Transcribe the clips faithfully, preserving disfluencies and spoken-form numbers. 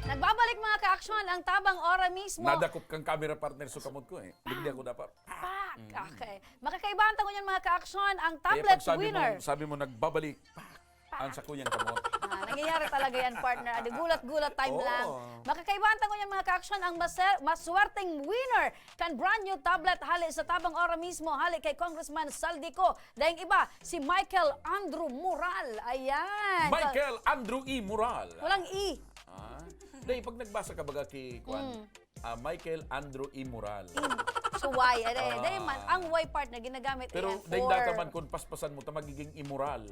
Nagbabalik, mga ka-aksyon, ang Tabang Ora mismo. Nadakop kang camera, partner, sa kamot ko eh. Digdi ako dapat. Pak! Okay. Makakaibahan ta ngunyan, mga ka-aksyon, ang tablet winner. Sabi mo, nagbabalik. Pak! Ang sakuyang kamot. Ah, nangyayari talaga yan, partner. Adi, gulat-gulat time lang. Makakaibahan ta ngunyan, mga ka-aksyon, ang mase- maswerteng winner kan brand new tablet hali sa Tabang Ora mismo, hali kay Congressman Zaldy Co. Daing iba, si Michael Andrew Moral. Ayan. Michael Andrew E. Moral. Walang E. Ah? Dahil pag nagbasa ka baga kay, kuwan, ah, Michael Andrew E. Moral. So, why? Ano eh? Dahil man, ang why, partner, ginagamit. Pero dahil data man kung paspasan mo, ta magiging immoral.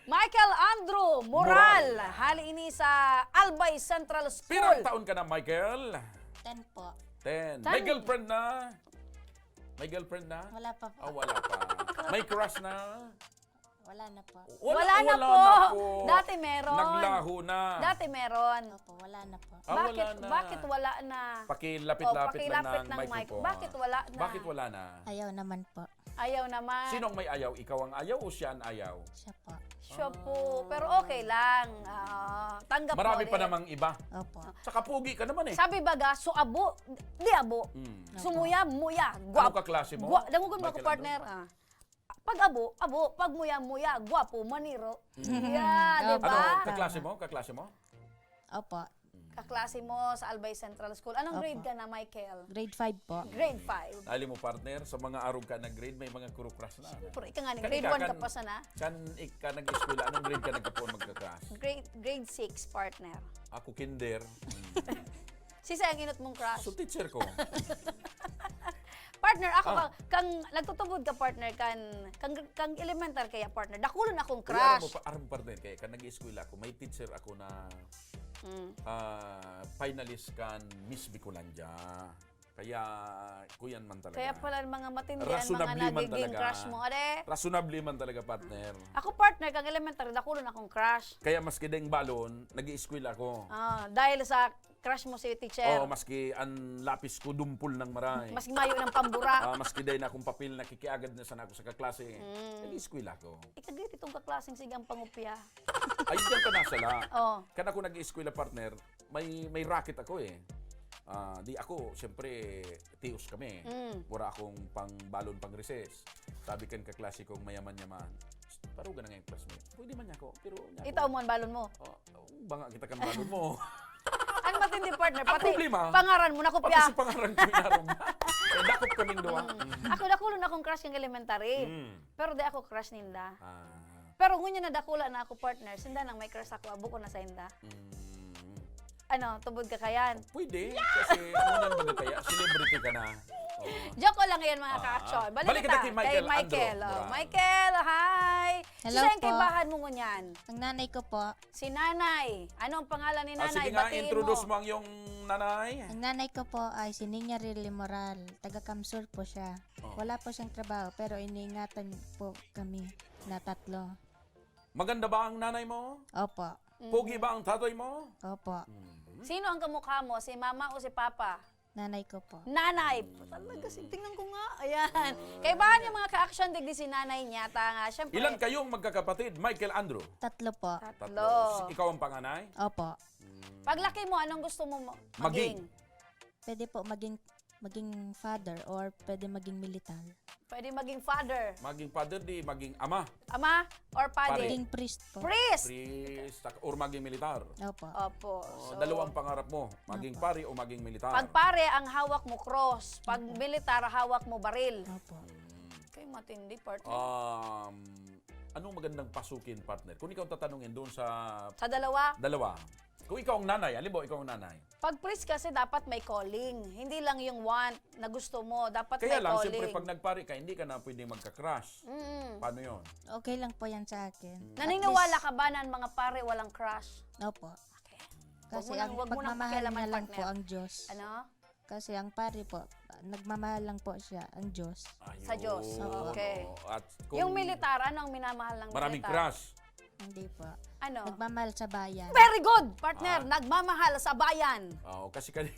Michael Andrew Moral. Moral. Hali ini sa Albay Central School. Pirang taon ka na, Michael? Ten po. Ten. Ten. May girlfriend na? May girlfriend na? Wala pa po. Ah, wala pa. May crush na? Wala na po. Wala na po. Dati meron. Naglaho na. Dati meron. Opo, wala na po. Ah, wala na. Bakit wala na? Pakilapit-lapit lang ng microphone. Bakit wala na? Bakit wala na? Ayaw naman po. Ayaw naman. Sino ang may ayaw? Ikaw ang ayaw o siya ang ayaw? Siya po. Siya po. Pero okay lang. Ah, tanggap mo rin. Marami pa namang iba. Opo. Saka pogi ka naman eh. Sabi baga, so abo, di abo. Mm. Sumuya, muya. Anong kaklase mo? Dangogon mo ako, partner. Ah. Pag abo, abo. Pag muya, muya. Gwapo, maniro. Mm. Yeah, di ba? Ano, kaklase mo? Kaklase mo? Opo. Kaklase mo sa Albay Central School. Anong grade ka na, Michael? Grade five po. Grade five. Alam mo, partner, sa mga arog ka na grade, may mga kuru-crush na. Siyempre, ika nga ni grade one ka pa sana. Kan ika nag-eskwela, anong grade ka nagkapoon magka-crush? Grade, grade six, partner. Ako, kinder. Sisay ang inot mong crush? So, teacher ko. Partner, ako, kang, kang nagtutubod ka, partner, kan, kang, kang elementar kaya, partner, dakulon akong crush. Uy, aram mo, pa, aram mo, partner, kaya kan nag-eskwela ako, may teacher ako na, ah, finalist kan Miss Bicolandia. Kaya, kuyan man talaga. Kaya pala mga matindi ang mga nagiging crush mo, are? Rationable man talaga, partner. Ako, partner, kang elementary, dakulon akong crush. Kaya maski daing balon, nag-i-eskwela ako. Ah, dahil sa crush mo si teacher. Oo, maski ang lapis ko dumpol ng maray. Maski mayo ng pambura. Ah, maski dai na akong papel, nakikiagad na sana ako sa kaklase. Mm. Nag-eskwela ko. Ikagit itong kaklaseng sigang pangupya. Ay, diyan ka nasala. Oh. Kan ako nag-eskwela, partner, may, may racket ako eh. Ah, di ako, siyempre, tios kami. Mm. Wala akong pang balon, pang recess. Sabi kan kaklase kong mayaman-yaman, "Shh, paruga na nga yung classmate." Pwede man niya ako, pero niya ako. Itao mo ang balon mo? Oh, banga kita kan balon mo. Ang matindi, partner, pati pangaran mo nakopya. Pati si pangaran ko inarog. Eh, dakop kaming duwa. Mm. Ako, dakulon akong crush kan elementary. Mm. Pero di ako crush ninda. Ah. Pero ngunyan na dakula na ako, partner, sinda nang may crush ako, abo ko na sa inda. Mm. Ano, tubod ka kayan? Pwede, kasi ano nang baga kaya, celebrity ka na. Oo. Joke ko lang yan, mga ka-action. Balik kita kay Michael. Michael, hi! Hello po. Sisay ang kaibahan mo ngunyan? Ang nanay ko po. Si nanay. Ano ang pangalan ni nanay? Ah, sige nga, introduce mo ang iyong nanay. Ang nanay ko po ay si Ninya Rilly Moral. Taga Kamsur po siya. Oh. Wala po siyang trabaho, pero iniingatan po kami na tatlo. Maganda ba ang nanay mo? Opo. Pogi ba ang tatay mo? Opo. Mm. Sino ang kamukha mo? Si mama o si papa? Nanay ko po. Nanay! Talaga, si-, tingnan ko nga. Ayan. Kaibahan yung mga ka-action, digdi si nanay niya. Ta nga, syempre. Ilan kayong magkakapatid, Michael Andrew? Tatlo po. Tatlo. Tatlo. Si-, ikaw ang panganay? Opo. Mm. Paglaki mo, anong gusto mo mo-, maging? Maging? Pwede po maging, maging father or pwede maging militar. Pwede maging father. Maging father, di maging ama. Ama or padi? Pare. Maging priest po. Priest! Priest, tak-, or maging militar. Opo. Opo. Oh, so, dalawa ang pangarap mo, maging pare o maging militar. Pag pare, ang hawak mo, cross. Pag militar, hawak mo, baril. Opo. Hmm. Kay matindi, partner. Um, anong magandang pasukin, partner? Kung ikaw tatanungin doon sa... Sa dalawa? Dalawa. Kung ikaw ang nanay, halimbawa, ikaw ang nanay. Pag priest kasi dapat may calling. Hindi lang yung want na gusto mo. Dapat may calling. Kaya lang, siyempre, pag nagpare ka, hindi ka na pwedeng magka-crush. Mm. Paano yun? Okay lang po yan sa akin. Mm. Naniniwala ka ba na ang mga pare walang crush? Opo. Okay. Kasi ang pagmamahal niya lang po ang Diyos. Ano? Kasi ang pare po, nagmamahal lang po siya, ang Diyos. Sa Diyos. Ayun. Okay. At kung... Yung militar, ano ang minamahal ng militar? Maraming crush. Hindi po. Ano? Nagmamahal sa bayan. Very good, partner. Ah. Nagmamahal sa bayan. Oo, kasi kani-,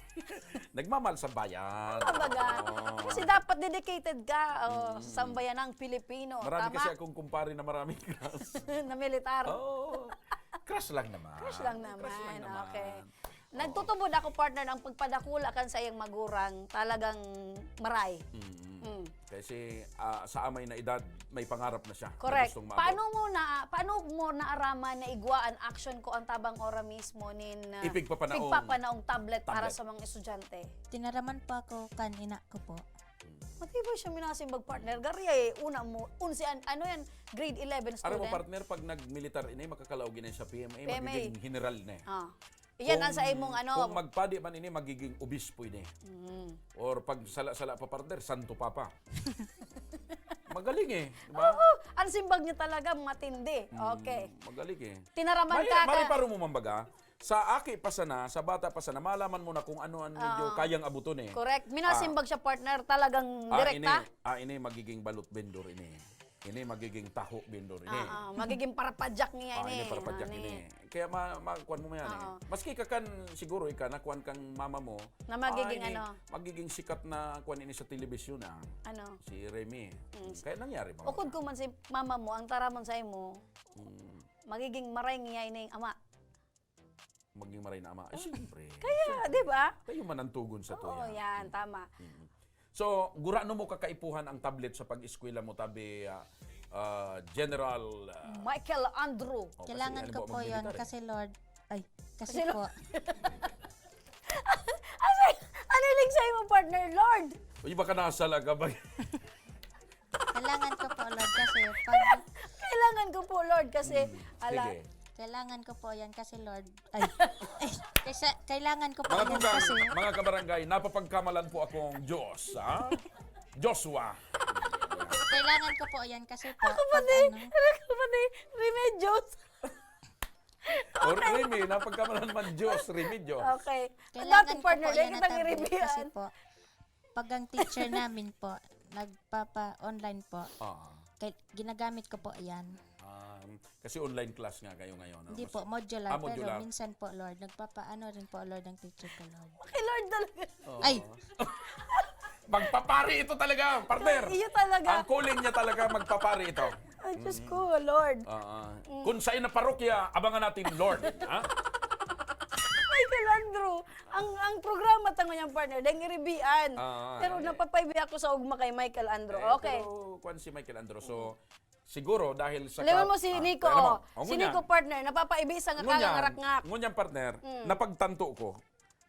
nagmamahal sa bayan. Kumbaga, oo, kasi dapat dedicated ka, oh, sa sambayanang Pilipino. Tama? Marami kasi akong kumpare na maraming crush. Na militar. Oo. Crush lang naman. Crush lang naman. Okay. Nagtutubod ako, partner, ang pagpadakula kan saiyang magurang talagang maray. Mm. Kasi ah, sa amay na edad, may pangarap na siya. Correct. Paano mo na paano mo naaraman na igwa an action ko ang tabang ora mismo nin uh, Ipigpapanaong, ipigpapanaong tablet, tablet para sa mga estudyante? Tinaraman po ako kan ina ko po. Matibay siya minasimbag, partner. Gari ay una mo, unsi an, ano yan, grade eleven student. Ano mo, partner, pag nag-militar ini, makakalaog ini sa P M A, P M A. Magiging general na eh. Ah. Iyan ang sa imong ano. Kung magpadi man ini, magiging obispo ini. Mm. Or pag sala-sala pa, partner, santo papa. Magaling eh. Diba? Oo, ang simbag niya talaga matindi. Mm, okay. Magaling eh. Tinaraman ka. Mari paro mo mambaga, sa aki pa sana, sa bata pa sana, malaman mo na kung ano ang medyo ah, kayang abuton eh. Correct. Minasimbag ah, siya, partner, talagang ah, direkta. Ini, ah, ini magiging balot vendor ini. Ini magiging taho vendor ini. Ah, ah, magiging parapadyak niya ah, ini. Ini parapadyak ah, ini. Kaya ma, ma kuan mo yan ah, eh. Maski ka kan siguro ika na kuan kang mama mo. Na magiging ah, ini, ano? Magiging sikat na kuan ini sa telebisyon ah. Ano? Si Remy. Mm. Kaya nangyari ba? Ukod ko man si mama mo, ang taramon sa imo. Mm. Magiging maray niya ini ama. Maging maray na ama. Eh, siyempre. Kaya, di ba? Kayo man ang tugon sa tuya. Oo, yan. Tama. Mm. So, gurano mo kakaipuhan ang tablet sa pag-eskwela mo, tabi, ah, ah, General ah, Michael Andrew. Oh, kasi Kailangan ano ko po yun kasi Lord, ay, kasi po. Ano, ano yung sa imo, partner, Lord? Uy, baka nasala ka ba? Kailangan ko po, Lord, kasi pag... Kailangan ko po, Lord, kasi, hmm. Ala. Sige. Kailangan ko po yan kasi, Lord. Ay. Kasi, kailangan ko po mga yan tugang, kasi... Mga kabarangay, napapagkamalan po akong Diyos, ha? Joshua. Kailangan ko po yan kasi po... Ako pa ni, ano, ako pa ni, Remedios. Or Remy, napagkamalan man Diyos, Remedios. Okay. Ang dating partner, dahil kitang iribihan. Pag ang teacher namin po, nagpapa-online po, Oo. Kay, ginagamit ko po yan. Um, kasi online class nga kayo ngayon. Ano? Hindi Mas- po, modular. Ah, modular. Pero minsan po, Lord, nagpapaano rin po, Lord, ang teacher ko, Lord. Okay, Lord talaga. Oo. Ay! Magpapari ito talaga, partner. Iyo talaga. Ang calling niya talaga, magpapari ito. Ay, Diyos ko, Lord. Oo. Kung sa ina parokya, abangan natin, Lord. Ha? Michael Andrew, ang ang programa ta ngunyan, partner, dahil iribian. Ah, Pero eh. Napapaibi ako sa ugma kay Michael Andrew. Eh, okay. Pero kwan si Michael Andrew. So, siguro dahil sa... Alam mo si Nico, ah, oh. Si Nico, partner, napapaibi sa nga kangarakngak. Ngunyan, partner, mm. Napagtanto ko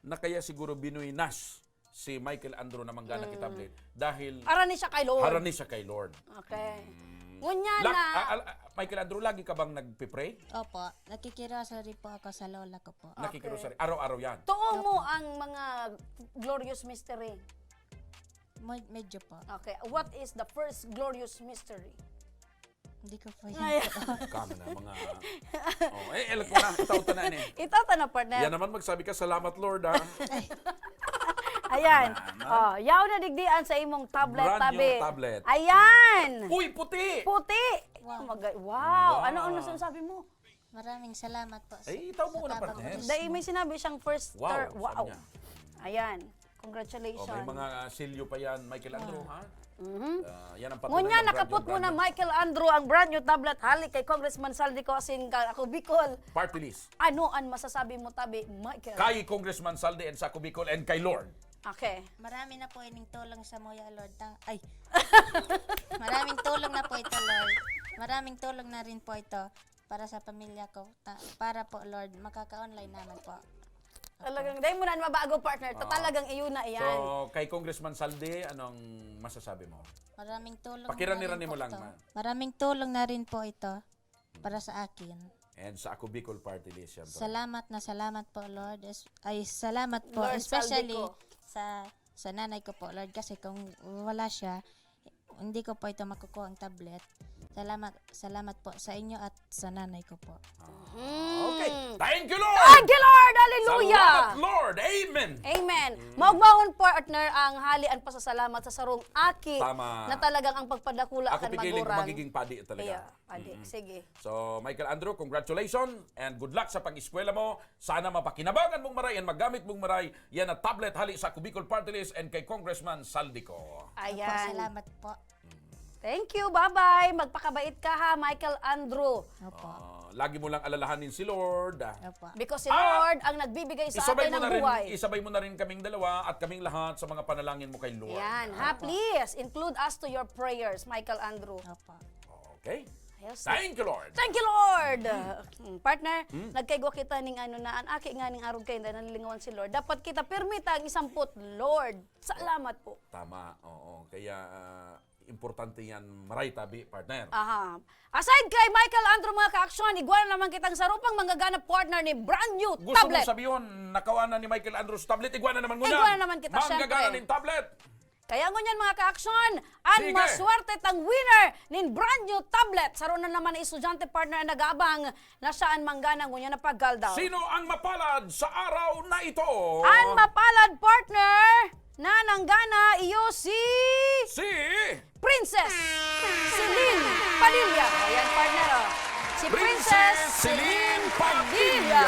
na kaya siguro Binoy Nash si Michael Andrew na manggana mm. Kita Blade dahil harani siya kay Lord. Harani siya kay Lord. Okay. Mm. Ngunya na. Ah, ah, Michael Andrew, lagi ka bang nagpe-pray? Opo. Nakikirosary po ako sa lola ko po. Okay. Nakikirosary. Araw-araw yan? Tuo mo ang mga glorious mystery. Med- medyo po. Okay. What is the first glorious mystery? Hindi ko po yan. Ay. Kami na, mga... Oh, eh, alam ko na. Itaw ta na, ni. Itaw ta na, partner. Yan naman, magsabi ka, "Salamat, Lord," ha? Ayan. Oh, yaw na digdian sa imong tablet, Brand tabi. New tablet. Ayan. Uy, puti! Puti! Wow. Maga- wow. Wow. Ano ang nasasabi mo? Maraming salamat po sa Ay, itaw mo sa na, tabang partner. Orismo. Dahil may sinabi siyang first Wow, ter- sabi wow. Niya. Ayan. Congratulations. Oh, may mga silyo pa yan, Michael Andrew, ha? Mm-hmm. Uh, yan ang patunay Ngunyan, nakapot mo na, Michael Andrew, ang brand new tablet hali kay Congressman Saldi ko asin ka, ako, Bicol. Party list. Ano ang masasabi mo, tabi, Michael? Kay Congressman Saldi and sa ako, Bicol, and kay Lord. Okay. Marami na po ining tulong sa Moya, Lord. Tang ay. Maraming tulong na po ito, Lord. Maraming tulong na rin po ito para sa pamilya ko, ta- para po, Lord, makaka-online naman po. Talagang, dahil mo na mabago, partner. Ta- Ah. Talagang iyo na iyan. So, kay Congressman Saldi, anong masasabi mo? Maraming tulong Pakirani-rani na rin mo po lang, ito. Ma. Maraming tulong na rin po ito para sa akin. And sa Ako Bicol Party List, syempre. Salamat na salamat po, Lord. Es- ay, salamat po. Lord, Especially saldi ko. Sa sa nanay ko po, Lord, kasi kung wala siya, hindi ko po ito makukuha ang tablet. Salamat, salamat po sa inyo at sa nanay ko po. Okay. Thank you, Lord! Thank you, Lord! Hallelujah! Salamat, Lord! Amen! Amen. Maugmahon, partner, ang hali an pasasalamat sa sarong aki Tama. Na talagang ang pagpadakula Ako kan pigiling kung magurang. Magiging padi talaga. Yeah, padi. Mm-mm. Sige. So, Michael Andrew, congratulations and good luck sa pag-eskwela mo. Sana mapakinabangan mong maray and magamit mong maray yan na tablet hali sa Ako Bicol Party List and kay Congressman Saldi ko. Ayan. Opo, salamat po. Thank you, bye-bye. Magpakabait ka ha, Michael Andrew. Opo. Ah, lagi mo lang alalahanin si Lord. Opo. Because si Ah! Lord ang nagbibigay sa Isabay atin mo ng na rin, buhay. isabay mo na rin kaming dalawa at kaming lahat sa mga panalangin mo kay Lord. Yan, ha? Opo. Please, include us to your prayers, Michael Andrew. Opo. Okay. Ayos. Thank you, Lord. Thank you, Lord! Mm, partner, Mm. nagkaigwa kita ning ano na, an aki nga ning arog kayo, dahil nalilingawan si Lord. Dapat kita pirmi ta ang isampot, Lord. Salamat po. Tama, oo. Kaya, ah, importante yan. Maray tabi, partner. Aha. Aside kay Michael Andrew, mga ka-aksyon, igwa na naman kitang sarupang manggagana partner ni brand new Gusto tablet. mong sabihin, nakawa na ni Michael Andrew sa tablet, igwa na naman ngunyan. Igwa na naman kita, Manggagana syempre. ning tablet. Kaya ngunyan, mga ka-aksyon, an Sige. maswerte tang winner nin brand new tablet. Saro na naman na estudyante partner ang nag-aabang na siya an manggana ngunyan na pagkaldaw. Sino ang mapalad sa araw na ito? An mapalad partner na nanggana iyo si Si Princess Celine Padilla. Ayan, partner, oh. Si Princess Princess Celine Celine Padilla. Padilla.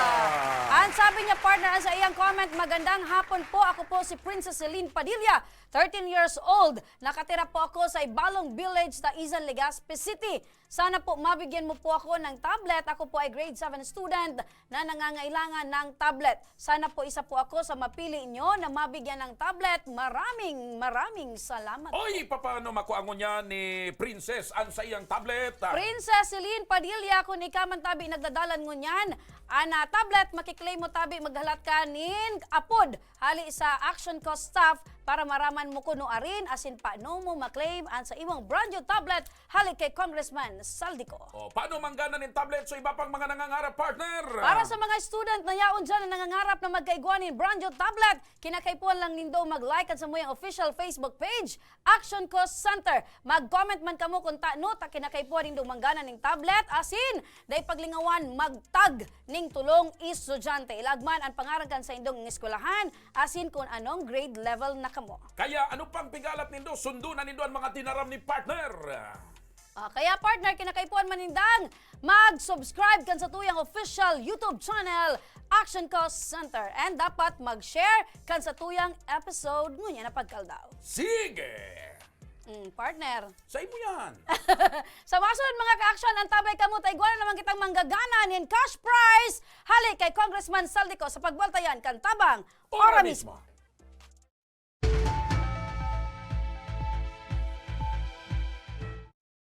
Ang sabi niya, partner, ang sa iyang comment, "Magandang hapon po. Ako po si Princess Celine Padilla, thirteen years old. Nakatira po ako sa Ibalong Village, Taizan, Legazpi City. Sana po mabigyan mo po ako ng tablet. Ako po ay grade seven student na nangangailangan ng tablet. Sana po isa po ako sa mapili nyo na mabigyan ng tablet. Maraming, maraming salamat." Oy, papaano makuha ngunyan ni Princess an saiyang tablet? Princess Celine Padilla, kun ika man tabi nagdadalan ngunyan, ana tablet, makiklaim mo tabi, maghalat ka nin apod hali sa Action Co staff para maraman mo kuno arin asin paano mo maklaim an sa imong brand new tablet hali kay Congressman Saldico. O, paano manggana nin tablet sa iba pang mga nangangarap, partner? Para sa mga student na yaon dyan na nangangarap na magkaigwa nin brand new tablet, kinakaipuhan lang nindo mag-like kan samuyang official Facebook page, Action Co Center. Mag-comment man kamo kung tano ta kinakaipuhan nindo manggana ning tablet, asin dai paglingawan mag-tag ning tulong estudyante. Ilagman an pangaran kan saindong eskwelahan, asin kun anong grade level na kamo. Kaya ano pang pigalat nindo? Sundo na nindo an mga dinaram ni partner. Ah, kaya partner, kinakaipuhan man nindang mag-subscribe kan satuyang official YouTube channel, Action Co Center. And dapat mag-share kan satuyang episode ngunyan na pagkaldaw. Sige! Mm, partner. Sa imo yan. Sa masunod, mga ka-action, antabay kamo ta igwa na naman kitang manggagana nin cash prize hali kay Congressman Saldico sa pagbuwelta yan kan Tabang Ora Ora mismo. mismo.